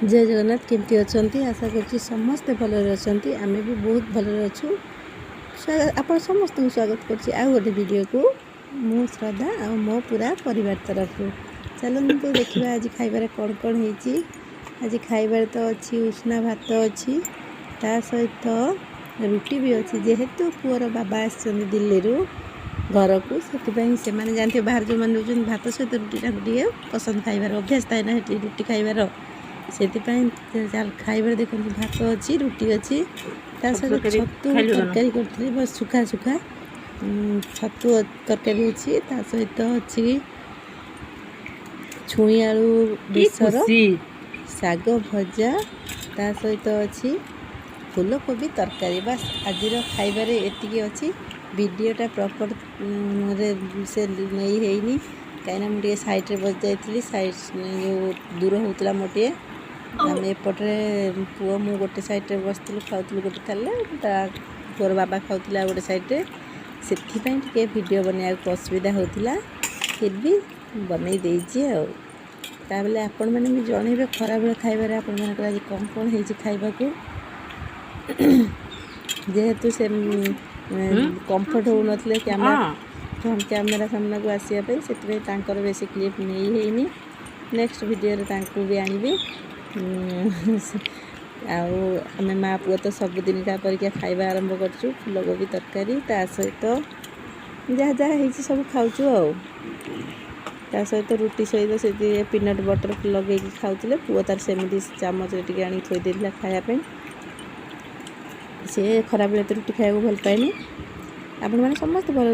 ଜୟ ଜଗନ୍ନାଥ। କେମିତି ଅଛନ୍ତି? ଆଶା କରୁଛି ସମସ୍ତେ ଭଲରେ ଅଛନ୍ତି। ଆମେ ବି ବହୁତ ଭଲରେ ଅଛୁ। ଆପଣ ସମସ୍ତଙ୍କୁ ସ୍ୱାଗତ କରୁଛି ଆଉ ଗୋଟେ ଭିଡ଼ିଓକୁ, ମୁଁ ଶ୍ରଦ୍ଧା ଆଉ ମୋ ପୁରା ପରିବାର ତରଫରୁ। ଚାଲନ୍ତୁ ଦେଖିବା ଆଜି ଖାଇବାରେ କ'ଣ କ'ଣ ହେଇଛି। ଆଜି ଖାଇବାରେ ତ ଅଛି ଉଷୁନା ଭାତ ଅଛି, ତା ସହିତ ରୁଟି ବି ଅଛି। ଯେହେତୁ ପୁଅର ବାବା ଆସିଛନ୍ତି ଦିଲ୍ଲୀରୁ ଘରକୁ, ସେଥିପାଇଁ ସେମାନେ ଜାଣିଥିବେ, ବାହାରେ ଯେଉଁମାନେ ରହୁଛନ୍ତି, ଭାତ ସହିତ ରୁଟି ତାଙ୍କୁ ଟିକେ ପସନ୍ଦ। ଖାଇବାର ଅଭ୍ୟାସ ଥାଏ ନା ସେଠି ରୁଟି ଖାଇବାର। ସେଥିପାଇଁ ଖାଇବାରେ ଦେଖନ୍ତୁ, ଭାତ ଅଛି, ରୁଟି ଅଛି, ତା ଛତୁ ସହିତ ତରକାରୀ ଛତୁ ଖାଇଲୁ କଣ? ତରକାରୀ କରିଥିଲି, ବସ୍ ଶୁଖା ଶୁଖା ଛତୁ ତରକାରୀ ଅଛି। ତା ସହିତ ଅଛି ଛୁଇଁ ଆଳୁ କି ବେସର, ଖୁସି। ଶାଗ ଭଜା, ତା ସହିତ ଅଛି ଫୁଲକୋବି ତରକାରୀ। ବାସ୍, ଆଜିର ଖାଇବାରେ ଏତିକି ଅଛି। ଭିଡ଼ିଓଟା ପ୍ରପର୍ରେ ସେ ନେଇ ହେଇନି, କାହିଁକିନା ମୁଁ ଟିକେ ସାଇଡ଼୍ରେ ବସିଯାଇଥିଲି। ସାଇଡ଼୍ ଯେଉଁ ଦୂର ହେଉଥିଲା ମୋର ଟିକେ। ଆମେ ଏପଟରେ ପୁଅ ମୁଁ ଗୋଟେ ସାଇଡ଼୍ରେ ବସିଥିଲୁ, ଖାଉଥିଲୁ ଗୋଟେ ଥାଳିରେ, ତା ପୁଅର ବାବା ଖାଉଥିଲେ ଆଉ ଗୋଟେ ସାଇଡ଼୍ରେ। ସେଥିପାଇଁ ଟିକେ ଭିଡ଼ିଓ ବନେଇବାକୁ ଅସୁବିଧା ହେଉଥିଲା। ଫିର୍ ବି ବନେଇ ଦେଇଛି। ଆଉ ତାହେଲେ ଆପଣମାନେ ବି ଜଣେଇବେ, ଖରାବେଳ ଖାଇବାରେ ଆପଣମାନଙ୍କର ଆଜି କ'ଣ କ'ଣ ହେଇଛି ଖାଇବାକୁ। ଯେହେତୁ ସେ କମ୍ଫର୍ଟ ହେଉନଥିଲେ କ୍ୟାମେରା କ୍ୟାମେରା ସାମ୍ନାକୁ ଆସିବା ପାଇଁ, ସେଥିପାଇଁ ତାଙ୍କର ବେଶୀ କ୍ଲିପ୍ ନେଇ ହେଇନି। ନେକ୍ସଟ ଭିଡ଼ିଓରେ ତାଙ୍କୁ ବି ଆଣିବି। ଆଉ ଆମେ ମା ପୁଅ ତ ସବୁଦିନିକା ପରିକା ଖାଇବା ଆରମ୍ଭ କରୁଛୁ। ଫୁଲକୋବି ତରକାରୀ, ତା ସହିତ ଯାହା ଯାହା ହେଇଛି ସବୁ ଖାଉଛୁ। ଆଉ ତା ସହିତ ରୁଟି ସହିତ ସେଠି ପିନଟ୍ ବଟର୍ ଲଗେଇକି ଖାଉଥିଲେ। ପୁଅ ତାର ସେମିତି ଚାମଚରେ ଟିକେ ଆଣିକି ଥୋଇ ଦେଇଥିଲା ଖାଇବା ପାଇଁ। ସିଏ ଖରାବେଳେ ତ ରୁଟି ଖାଇବାକୁ ଭଲ ପାଏନି। ଆପଣମାନେ ସମସ୍ତେ ଭଲ